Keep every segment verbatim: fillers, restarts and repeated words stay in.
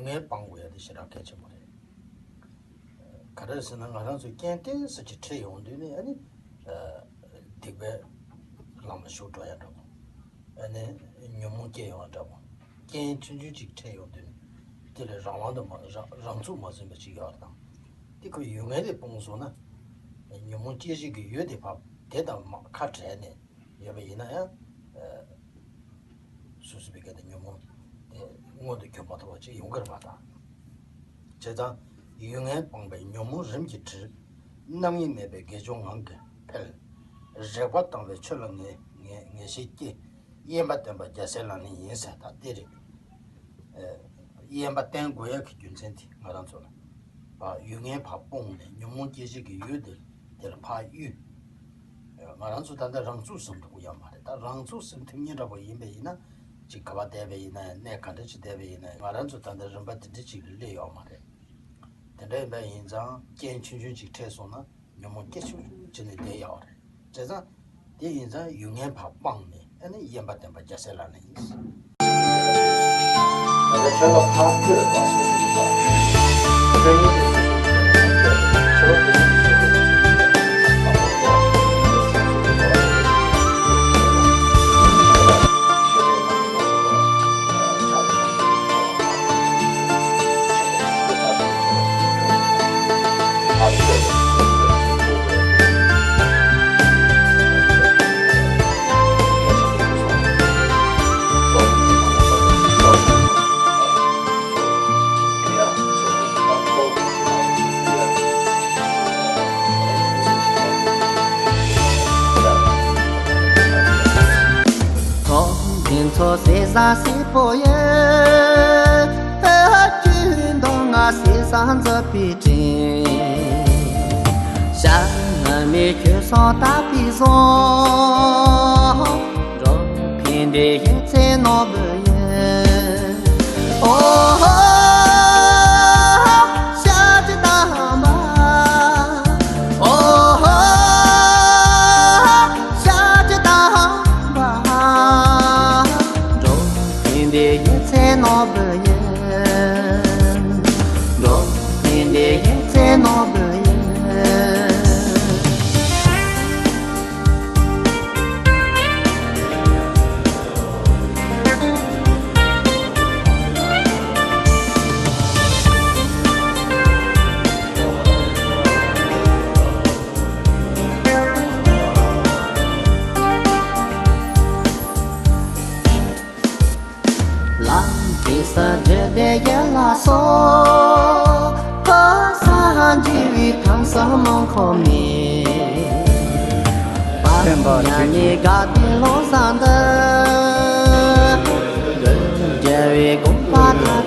ཡུལ་ངན་སྤང་དགོས་ཡ་དེ་ཞེ་དྲག་གལ་ཆེན་པོ་རེད། ག་རེ་ཟེར་ན་ང་རང་ཚོའི་རྐྱེན་གཏན་ཚིགས་ཀྱི་ཁྲིད་ཡོང་དུས་ནི་ཨ་ནི་སྡིག་པའི་ལམ་ལ་ཞུགས་འགྲོ་ཡ་འདྲ་པོ། ཨ་ནི་ཉོན་མོངས་སྐྱེ་ཡོང་བ་འདྲ་པོ། རྐྱེན་ཆུང་ཆུང་ཅིག་འཕྲད་ཡོང་དུས་ནི་དེ་ལས་རང་དབང་དུ་མ་རང་རང་ཚུགས་མ་ཟིན་པ་ཅིག་ཡོད་རེད་དང་། དེ་ཁོ་ཡུལ་ངན་དེ་སྤོང་སོང་ན། ཉོན་མོངས་སྐྱེ་བྱེད་ཀྱི་ཡུལ་དེ་བབ་དེ་དང་མ་ཁ་བྲལ་ནས་ཡོད་པ་ཡིན་ན་ཡང་། སོ་སོ་བའི་སྐད་དེ་ཉོན་མོངས་དེ་མངོན་དུ་གྱུར་མ་ཐུབ་པ་ཅིག་ཡོང་གི་རེད་པ་དང་། བྱས་ཙང་ཡུལ་ངན་སྤངས་པས་ཉོན་མོངས་རིམ་གྱིས་བྲི། རྣམ་གཡེང་མེད་པས་དགེ་སྦྱོར་ངང་གིས་འཕེལ། རེག་པ་དང་བའི་ཆོས་ལ་ངེས་ངེས་ངེས་ཤེས་སྐྱེ། དབེན་པ་བསྟེན་པ་རྒྱལ་སྲས་ལག་ལེན་ཡིན་ཟེར་ད་དེ་རེད། དབེན་པ་བསྟེན་དགོས་ཡ་གི་རྒྱུ་མཚན་དེ་ང་རང་ཚོ་ལ། ཡུལ་ངན་ཕར་སྤོང་ནས་ཉོན་མོངས་སྐྱེ་བྱེད་ཀྱི་ཡུལ་དེ་དེ་ལ་ཕར་གཡུལ། ང་རང་ཚོ་ད་ལྟ་རང་ཚུགས་ཟིན་ཐུབ་ཀྱི་ཡོད་མ་རེད། ད་རང་ཚུགས་ཟིན་ཐུབ་མཁན་འདྲ་པོ་ཡིན་པ་ཡིན་ན་ཅིག་ག་པར་བསྡད་པ་ཡིན་ན་ཡང་གནས་ག་འདྲ་ཅིག་བསྡད་པ་ཡིན་ན་ཡང་ང་རང་ཚོ་ད་ལྟ་རིམ་པ་དེ་འདྲ་ཅིག་ལ་སླེབས་ཡོད་མ་རེད། དེ་འདྲ་ཡིན་པ་ཡིན་ཙང་རྐྱེན་ཆུང་ཆུང་ཅིག་འཕྲད་སོང་ན་ཉོན་མོངས་སྐྱེ་ཤུགས་ཆེ་ནས་བསྡད་ཡོད་རེད། བྱས་ཙང་དེ་ཡིན་ཙང་ཡུལ་ངན་ཕར་སྤངས་ནས་ཨ་ནི་དབེན་པ་བསྟེན་པ་རྒྱལ་སྲས་ལག་ལེན་ཡིན། ཐོག་མཐའ་ཚོ་ཟེར་ས་སེར་པོ་ཡོད། ཁྱོད་མདོ་ང་ཟེར་ས་མཛོད་པའི་དྲིན། ཤ་ང་མི་ཁྱོད་སོང་ད་པི་སོང་། འགྲོ་ཕན་འདི་ཡོད་ཚེ་ནོར་བུ་ཡོད། ཨོ་ཧོ། ཤ་ཅི་དང་པ། ཨོ་ཧོ། ཤ་ཅི་དང་པ། འགྲོ་ཕན་འདི་ཡོད་ཚེ་ནོར་བུ་ཡོད། འགྲོ་ཕན་འདི་ཡོད་ཚེ་ནོར་བུ་ཡོད། ལམ་དེ་ས་འདྲི་བའི་ཡལ་ལ་སོགས། ཁོ་ས་འཇིགས་པའི་ཐང་ས་མང་ཁོ་མེད། པ་ཉ་ནི་དགའ་བདེ་ལོ་ས་འདི། རྒྱལ་བའི་དགོངས་པ་མཐའ་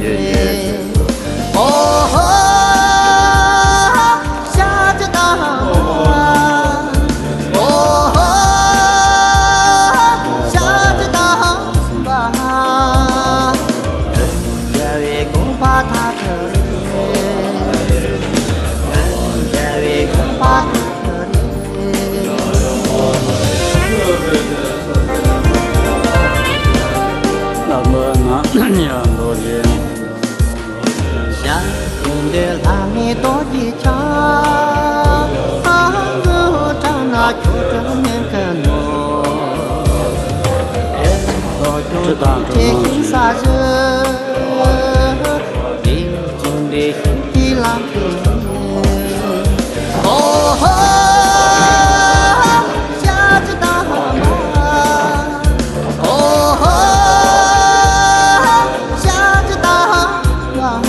དག་ཨོ་ཧོ། ཤ་ཅི་དང་། ཨོ་ཧོ། ཤ་ཅི་དང་། རྒྱལ་བའི་དགོངས་པ་མཐའ་དག་རེད། རྒྱལ་བའི་དགོངས་པ་མཐའ་དག་རེད། ལྷ་མོ་ན་ཡང་འདོད་ཀྱི། ཞག་ཀུན་ཏུ་ལྷ་མིའི་རྡོ་རྗེ་འཆང་། ཨ་ཧུ་དྲག་ན་ཁྱོད་དྲག་མིན་གི་ནོ། ཨེ་རྡོ་རྗེ་དྲག་ཁྲེགས་ཤིང་ས་གཞི། དེ་བཞིན་དེ་བཞིན་གྱི་ལམ་དུ། ཨོ་ཧོ། ཤ་ཅི་དང་པ། ཨོ་ཧོ། ཤ་ཅི་དང་པ།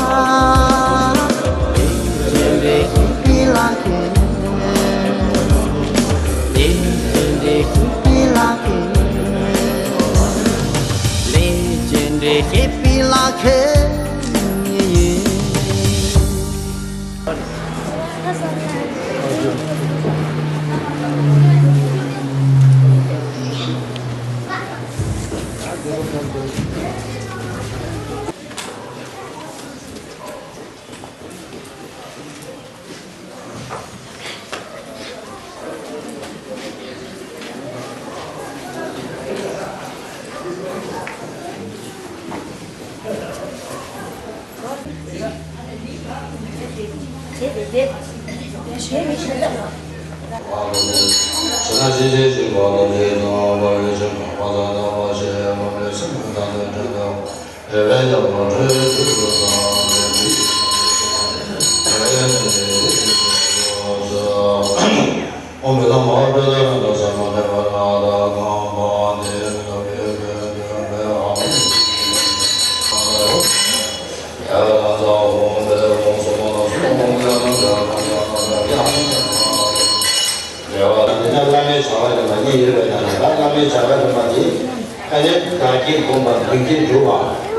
དེ་བཞིན་དེ་བཞིན་གྱི་ལམ་དུ། དེ་བཞིན་དེ་བཞིན་གྱི་ལམ་དུ། ལས་ཅི་འདྲའི་སྐྱིད་པའི་ལ་ཁེལ་ཡིན། རེ་བ་དང་། དེ་ནས་བླ་མའི་བྱ་བ་རིམ་པ་གཉིས་ཡོད་པའི་ནང་ནས། ད་བླ་མའི་བྱ་བ་རིམ་པ་དེ་ཨ་ནི་བདག་བསྐྱེད་བསྒོམ་པ། མདུན་བསྐྱེད་སྒྲུབ་པ།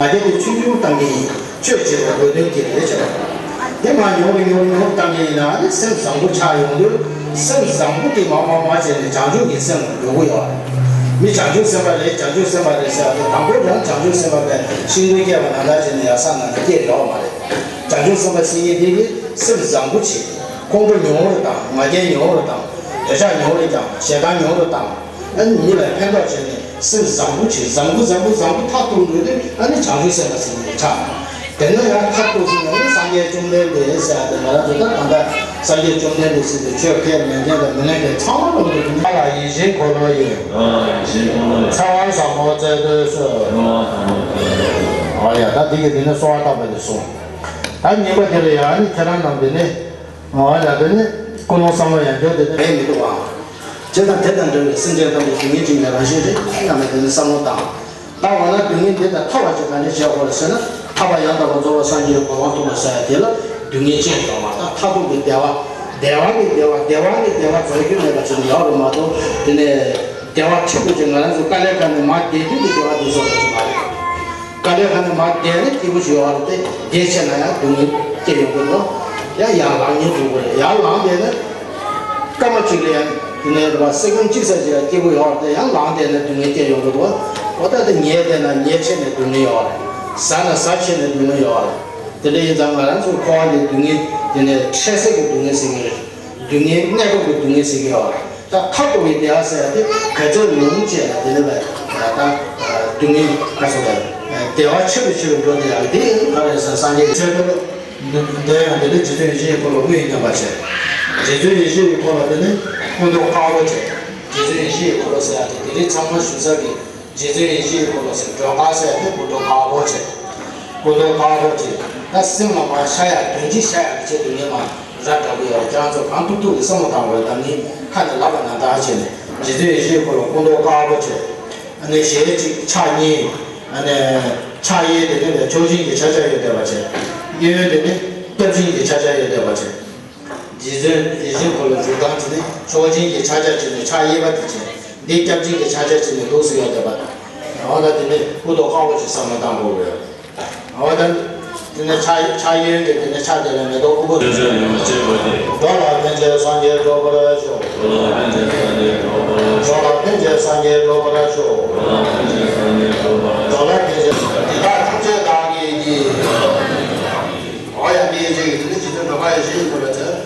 ང་དེ་ནི་ཆུང་ཆུང་བཏང་གི་ཡིན། ཆོས་བྱེད་པའི་དགོས་དོན་གྱི་རེད་ཆེ་བ། དེ་མ་ཉུང་རུ་ཉུང་རུ་ཉུང་རུ་བཏང་གི་ཡིན་ན། ཨ་ནི་སེམས་བཟང་པོ་ཆགས་ཡོང་དུས། སེམས་བཟང་པོ་དེ་མར་མར་མར་བྱས་ནས་བྱང་ཆུབ་ཀྱི་སེམས་ལ་འགྲོ་གི་ཡོད་རེད། མི་བྱང་ཆུབ་སེམས་དཔའ་རེད། བྱང་ཆུབ་སེམས་དཔའ་རེད་ཟེར་བ་དེ། དང་པོ་རང་བྱང་ཆུབ་སེམས་དཔའ་བའི་ཤིང་རྟ་བསྐྱེད་པ་ནང་ལྟར་བྱས་ནས་ཡར་ས་ནང་ལ་སྐྱེས་ཡོད་མ་རེད། བྱང་ཆུབ་སེམས་དཔའ་ཟེར་མཁན་དེ་གིས་སེམས་བཟང་པོ་བྱེད། ཁོང་ཁྲོ་ཉུང་རུ་བཏང་། ང་རྒྱལ་ཉུང་རུ་བཏང་། འདོད་ཆགས་ཉུང་རུ་བཏང་། ཞེ་སྡང་ཉུང་རུ་བཏང་། ཨ་ནི་མི་ལ་ཕན་ཐོགས་བྱས་ནས་སེམས་བཟང་པོ་བྱེད། བཟང་པོ་བཟང་པོ་བཟང་པོ་མཐར་ཐུག་འགྲོ་དུས། ཨ་ནི་བྱང་ཆུབ་སེམས་དཔའ་ཟེར་མཁན་ཆགས། དེ་ནས་ཡང་མཐར་ཐུག་ཟེར་ན་ནི་སངས་རྒྱས་བཅོམ་ལྡན་འདས་ཟེར་ཡ་དེ། ང་རང་ཚོ་ད་གང་ལྟར་སངས་རྒྱས་བཅོམ་ལྡན་འདས་ཟེར་དུས། ཆོས་ཁས་ལེན་མཁན་དང་མི་ལེན་མཁན་ཚང་མ་ལ་འདུག་ནི། ལ་ཡིད་བཞིན་འཁོར་ལོ་ཡི། ལ་ཡིད་བཞིན་འཁོར་ལོ་ཡི། ཚེ་དབང་ཟབ་མོ་སྩལ་དུ་གསོལ། ཚེ་དབང་ཟབ་མོ་སྩལ་དུ་གསོལ། ཨ་ཡ། ད་དེ་གི་དེ་ནས་གསོལ་བ་བཏབ་པ་དེ་སོང་། ད་གཉིས་པ་དེ་ལ་ཡང་ནི་ཁྱེད་རང་རྣམས་དེ་ནས། འོ་ཡ། དེ་ནི་ཀུན་སློང་བསམ་བློ་ཡང་བསྐྱར་དེ་ནི་མེད་མི་འདུག་པ། བྱས་ཙང་དེ་དང་འབྲེལ་བའི་སེམས་ཅན་ཐམས་ཅད་སྡུག་བསྔལ་ཅན་གྱི་རང་བཞིན་རེད་སྙམ་ནས་དེ་ནི་བསམ་བློ་བཏང་། ད་འོ་ན་སྡུག་བསྔལ་འདི་དང་ཐར་བ་ཅིག་ག་འདྲ་བྱེད་དགོས་རེད་ཟེར་ན། ཐར་པ་ཡང་དག་པར་རྫོགས་པར་སངས་རྒྱས་ཀྱི་གོ་འཕང་ཐོབ་པར་ཟེར་ཡ་དེ་ལ་སྡུག་བསྔལ་ཅན་དུ་འགྲོ་བ་དང་། མཐར་ཐུག་གི་བདེ་བ། བདེ་བ་གི་བདེ་བ། བདེ་བ་གི་བདེ་བ་རྫོགས་རྒྱུ་མེད་པ་ཅིག་ཡོད་རེད་མ་གཏོགས། དེ་ནས་བདེ་བ་ཆེན་པོ་ཅིག་ང་རང་ཚོ་དཀའ་ལས་ཁག་ནས་མར་བསྡད་དུས་ཀྱི་བདེ་བ་དེ་བཟོ་ཐུབ་ཀྱི་མ་རེད། དཀའ་ལས་ཁག་ནས་མར་བསྡད་ན་སྐྱིད་པོ་ཞིག་ཡོད་རེད་དེ། བསྡད་ཆེ་ན་ཡང་སྡུག་བསྔལ་སྐྱེ་ཡོང་གི་འདུག་ཡང་ཡར་ལངས་ཉེན་འགྲོ་གི་རེད། ཡར་ལངས་བསྡད་ན་སྐར་མ་གཅིག་ལ་ཡང་དེ་ནས་རེད་པ། སེ་ཀུན་གཅིག་ཙམ་ཞིག་ལ་སྐྱིད་པོ་ཡོད་རེད་དེ། ཡང་ལངས་བསྡད་ན་སྡུག་བསྔལ་སྐྱེ་ཡོང་གི་འདུག་འོ་ད་དེ་ཉལ་བསྡད་ན་ཉལ་ཆེ་ནས་སྡུག་བསྔལ་ཡོད་རེད། ཟ་ན་ཟ་ཆེ་ནས་སྡུག་བསྔལ་ཡོད་རེད། དེ་འདྲ་ཡིན་ཙང་ང་རང་ཚོ་འཁོར་བ་འདི་སྡུག་བསྔལ་དེ་ནས་འཕྲལ་སེལ་གྱི་སྡུག་བསྔལ་ཟེར་གྱི་རེད། སྡུག་བསྔལ་གནས་སྐབས་ཀྱི་སྡུག་བསྔལ་ཟེར་གྱི་ཡོད་རེད། ད་མཐར་ཐུག་པའི་བདེ་བ་ཟེར་ཡ་དེ་ག་ཚོད་ལོངས་སྤྱད་ན་དེ་ནི་ལ་ད་སྡུག་བསྔལ་ག་ཚོད་ལ་བདེ་བ་ཆེ་རུ་ཆེ་རུ་འགྲོ་བསྡད་ཡག་གི་དེ་ག་རེ་ཟེར། སངས་རྒྱས་ཆོས་འཁོར་ལོ་འདི་ཡང་དེ་ནི་རྗེ་བཙུན་ཡེ་ཤེས་ཀྱི་འཁོར་ལོ་དབུ་ཡི་སྟོན་པ་བྱས། རྗེ་བཙུན་ཡེ་ཤེས་ཀྱི་འཁོར་ལོ་དེ་ནི་སྐུ་མདོག་དཀར་པོ་བྱས། རྗེ་བཙུན་ཡེ་ཤེས་ཀྱི་འཁོར་ལོ་ཟེར་ཡ་དེ་དེ་རིང་ཚང་མ་ཞུ་ས་གི། རྗེ་བཙུན་ཡེ་ཤེས་ཀྱི་འཁོར་ལོ་ཟེར། སྒྲོལ་དཀར་ཟེར་ཡ་དེ་སྐུ་མདོག་དཀར་པོ་བྱས། སྐུ་མདོག་དཀར་པོ་བྱས། ད་སེམས་ལ་མར་ཤར་ཡག་དོན་སྤྱི་ཤར་ཡག་གི་ཆེད་དུ་ངས་མར་ར་འདྲ་པོ་ཡོད་རེད། ཁྱེད་རང་ཚོ་གང་ཐུབ་ཐུབ་ཀྱིས་བསམ་བློ་བཏང་དགོས། ད་ངས་ཁ་ནས་ལབ་པ་ནང་ལྟར་བྱས་ནས། རྗེ་བཙུན་ཡེ་ཤེས་ཀྱི་འཁོར་ལོ་སྐུ་མདོག་དཀར་པོ་བྱས། ཨ་ནི་ཞལ་གཅིག་ཕྱག་གཉིས། ཨ་ནི་ཕྱག་གཡས་དེ་ནི་ཕྱོགས་བཞིན་གྱི་ཕྱག་རྒྱ་ཡོད་བསྡད་པ་བྱས། གཡོན་དེ་ནི་སྐྱབས་སྦྱིན་གྱི་ཕྱག་རྒྱ་ཡོད་བསྡད་པ་བྱས། རྗེ་བཙུན་ཡིད་བཞིན་འཁོར་ལོའི་བཞུགས་སྟངས་བྱས་ནས་ཕྱོགས་བཞིན་གྱི་ཕྱག་རྒྱ་བྱས་ནས་ཕྱག་གཡས་པ་དེ་བྱས། འདི་སྐྱབས་སྦྱིན་གྱི་ཕྱག་རྒྱ་བྱས་ནས་ལུགས་སུ་ཡོད་བསྡད་པ། འོ་ད་དེ་ནི་སྐུ་མདོག་དཀར་པོ་ཞིག་བསམ་བློ་བཏང་དགོས་ཀྱི་ཡོད། འོ་ད་དེ་ནི་ཕྱག་ཕྱག་གཡོན་གྱི་དེ་ནི་ཕྱག་དེ་ལ་མེ་ཏོག་ཕུར་བུ། འགྲོ་ལ་ཕན་ཕྱིར་སངས་རྒྱས་འགྲུབ་པར་ཤོག། འགྲོ་ལ་ཕན་ཕྱིར་སངས་རྒྱས་འགྲུབ་པར་ཤོག། འགྲོ་ལ་ཕན་ཕྱིར་སངས་རྒྱས་འགྲུབ་པར་ཤོག། འགྲོ་ལ་ཕན་ཕྱིར་སངས་རྒྱས་འགྲུབ་པར་ཤོག། འགྲོ་ལ་ཕན་ཕྱིར་དེ་དག་ཐམས་ཅད་བདག་གིས་བགྱི། འོ་ཡ། འདི་ཡན་ཆད་ཀྱི་དེ་ནི་རྗེ་བཙུན་སྒྲོལ་དཀར་ཡེ་ཤེས་ཀྱི་འཁོར་ལོ་བྱས།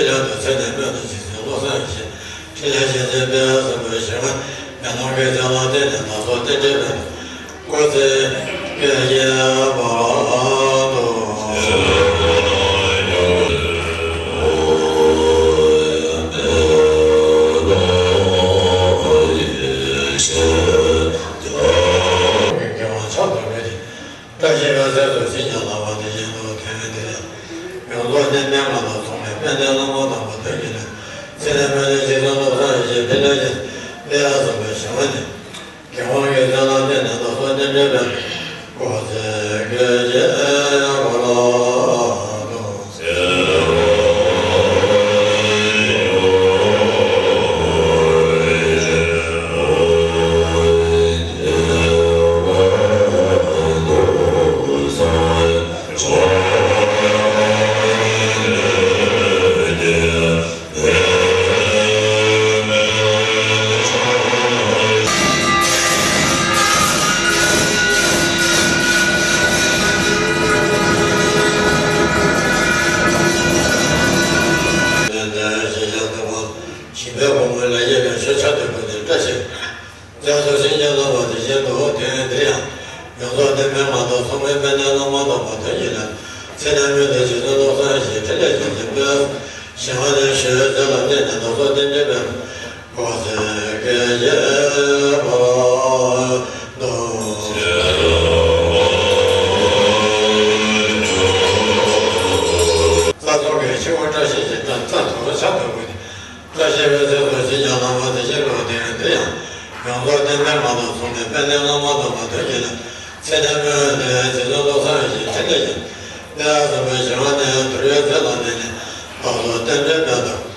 ལྷན་དུ་ཚེ་ནས་སྨོན་ལམ་ཇི་སྲིད་བློ་བཟང་ཡེ་ཤེས། ཕྲིན་ལས་གཞན་ཕྱིར་སྤེལ་བཟང་པོའི་ཞིང་ཁམས་མེ་ལོང་གི་རྩེ་ལ་བརྟེན་ནས་བདག་སོགས་རྟེན་འབྲེལ་སྦས་པའི་སྐུ་ཚེ་བསྐལ་བརྒྱའི་བར་དུ། བཀྲ་ཤིས་པའི་ཚལ་དུ་བྱིན་གྱིས་བརླབས་པ་དེ་བཞིན་དུ་དེང་འདིར་ཡང་། ཡོངས་རྫོགས་གཏན་མེད་ངང་དུ་སོང་བའི་དཔལ་ལྡན་བླ་མ་དམ་པ་དོན་གྱི་བློན། ཚེ་ནས་སྨོན་ལམ་ཇི་ལྟར་བློ་བཟང་ཡེ་ཤེས་ཕྲིན་ལས་ཀྱི་དཔལ་བཟང་པོའི་ཞིང་ཁམས་ནས། དགེ་བ་གི་ཚེ་ལ་བརྟེན་ནས་བདག་སོགས་རྟེན་འབྲེལ་སྦས་པའི་སྐུ་ཚེ་བསྐལ་བརྒྱའི་བར་དུ། ཞིང་པའི་བུ་མོ་ལ་ཡོད་པའི་ཆོས་ཆ་དོད་པོ་དེ་བཀྲ་ཤིས། རྒྱ་མཚོ་ཞིང་ཁམས་ལ་བ་དེ་བཞིན་དུ་དེང་འདིར་ཡང་། ཡོངས་རྫོགས་གཏན་མེད་ངང་དུ་སོང་བའི་དཔལ་ལྡན་བླ་མ་དམ་པ་དོན་གྱི་བློན། ཚེ་ནས་སྨོན་ལམ་ཇི་ལྟར་བློ་བཟང་ཡེ་ཤེས་ཕྲིན་ལས་ཀྱི་དཔལ་ཞིང་ཁམས་ནས་ཞུ་བའི་ཚེ་ལ་བརྟེན་ནས་བདག་སོགས་རྟེན་འབྲེལ་སྦས་པའི་སྐུ་ཚེ་བསྐལ་བརྒྱའི་བར་དུ། རྩྭ་ཚོགས་ཀྱི་ཆུ་བོ་བཀྲ་ཤིས་ཤིང་། རྩྭ་དུར་ཆ་དོད་པོ་དེ། བཀྲ་ཤིས་པའི་ཚལ་དུ་བྱིན་གྱིས་བརླབས་པ་དེ་བཞིན་དུ་དེང་འདིར་ཡང་། ཡོངས་རྫོགས་གཏན་མེད་ངང་དུ་སོང་བའི་དཔལ་ལྡན་བླ་མ་དམ་པ་དོན་གྱི་བློན། ཚེ་ནས་སྨོན་ལམ་ཇི་ལྟར་བློ་བཟང་ཡེ་ཤེས་ཕྲིན་ལས་ཀྱི་དཔལ་བཟང་པོའི་ཞིང་ཁམས་ནས། དུར་བའི་ཚལ་ལ་བརྟེན་ནས་བདག་སོགས་རྟེན་འབྲེལ་སྦས་པའི་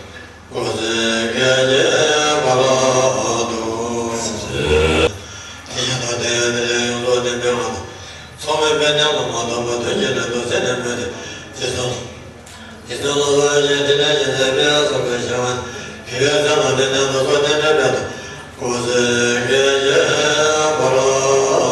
སྐུ་ཚེ་བསྐལ་བརྒྱའི་བར་དུ། དེ་བཞིན་དུ་དེང་འདིར་ཡང་ཡོངས་རྫོགས་གཏན་མེད་ངང་དུ་སོང་བའི་དཔལ་ལྡན་བླ་མ་དམ་པ་དོན་གྱི་བློན་དུ། ཚེ་ནས་སྨོན་ལམ་ཇི་ལྟར། ཇི་ལྟར་བློ་བཟང་ཡེ་ཤེས་ཕྲིན་ལས་ཀྱི་དཔལ་བཟང་པོའི་ཞིང་ཁམས། དགེ་བའི་ཚལ་ལ་བརྟེན་ནས་བདག་སོགས་རྟེན་འབྲེལ་སྦས་པའི་སྐུ་ཚེ་བསྐལ་བརྒྱའི་བར་དུ།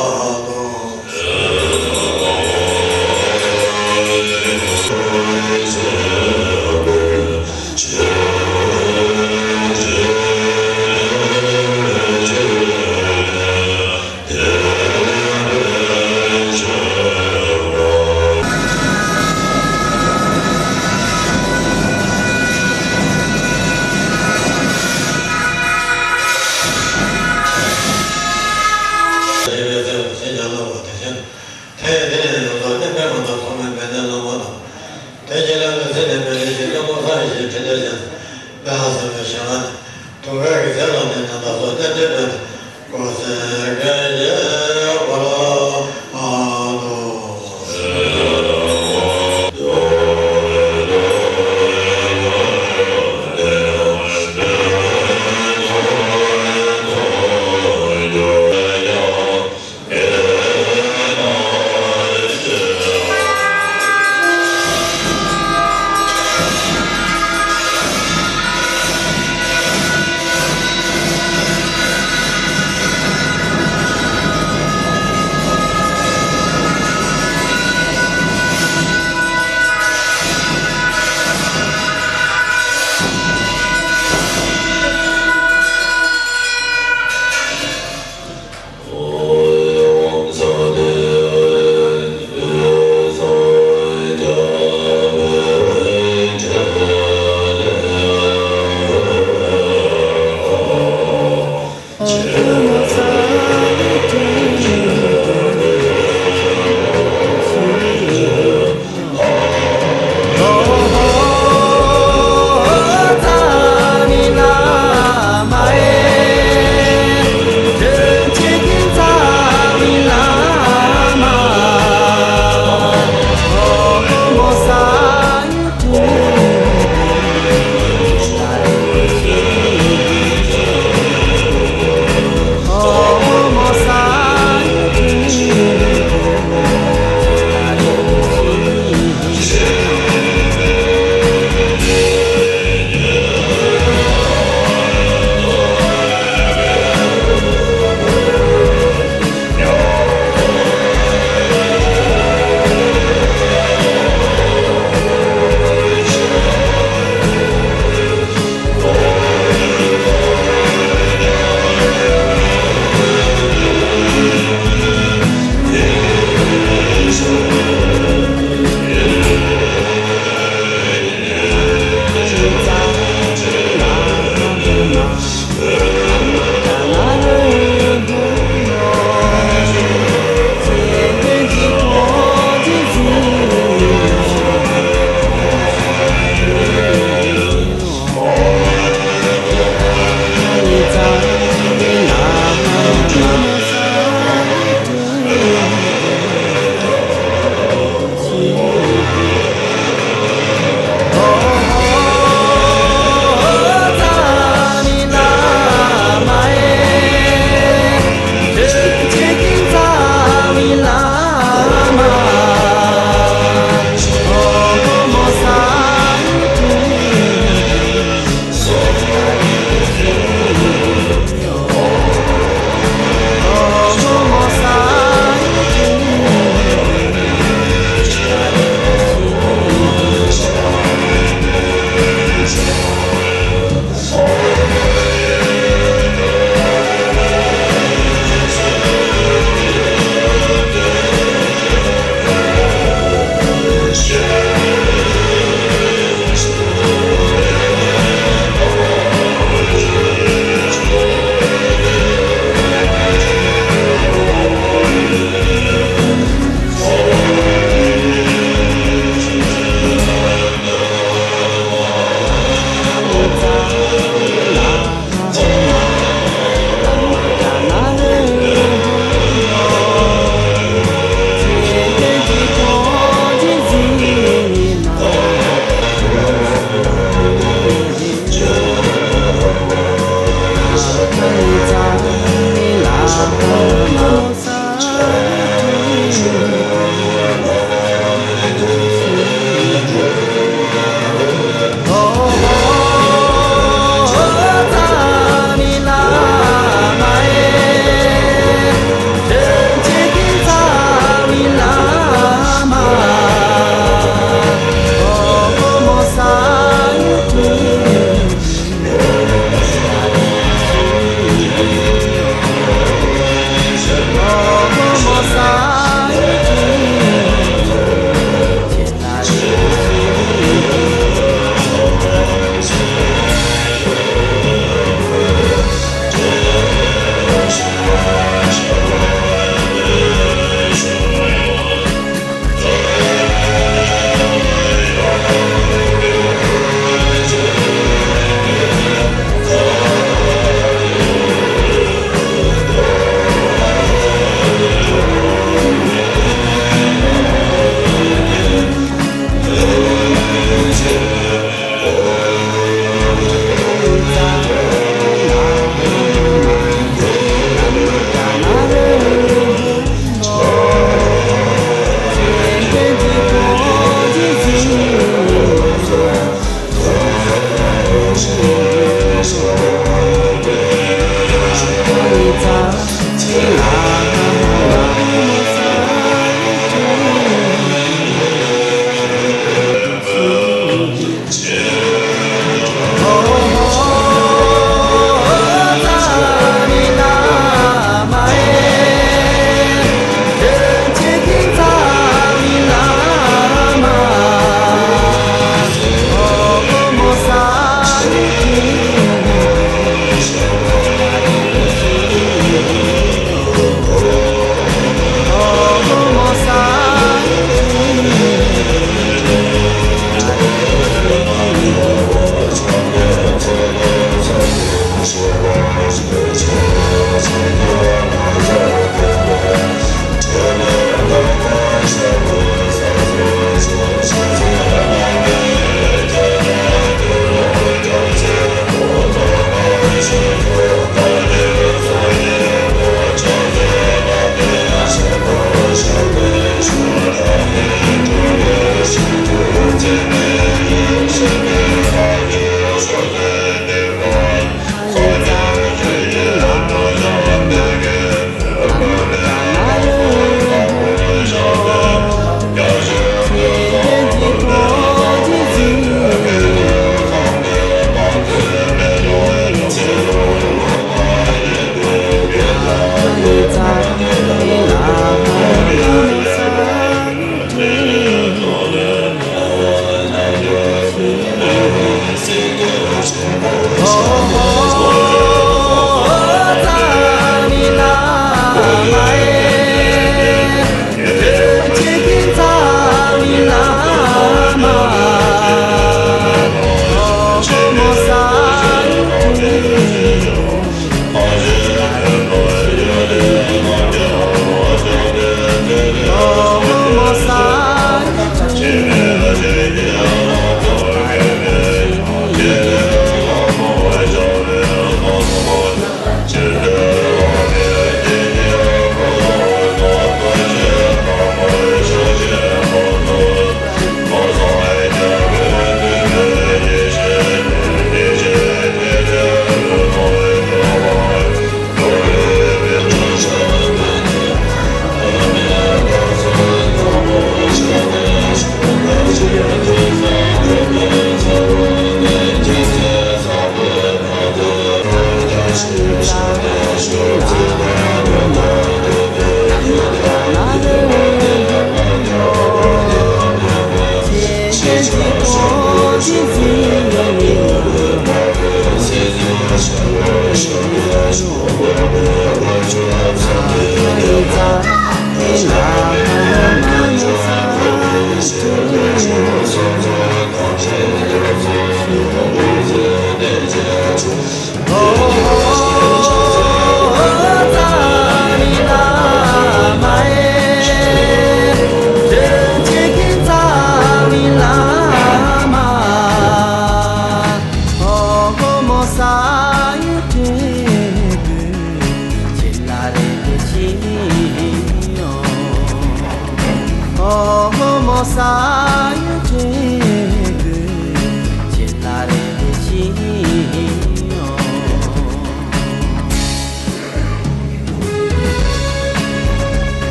ཐེངས་འདི་ནས་ཡོངས་རྫོགས་གཏན་མེད་ངང་དུ་སོང་བའི་དཔལ་ལྡན་བླ་མ་དམ་པ་དོན་གྱི་བློན་དུ། ཚེ་ནས་སྨོན་ལམ་ཇི་ལྟར་བློ་བཟང་ཡེ་ཤེས་ཕྲིན་ལས་ཀྱི་དཔལ་བཟང་པོའི་ཞིང་ཁམས་ནས། དུར་ཁ་གི་ཚལ་ལ་བརྟེན་ནས་བདག་སོགས་རྟེན་འབྲེལ་སྦས་པའི་སྐུ་ཚེ་བསྐལ་བརྒྱའི་བར་དུ།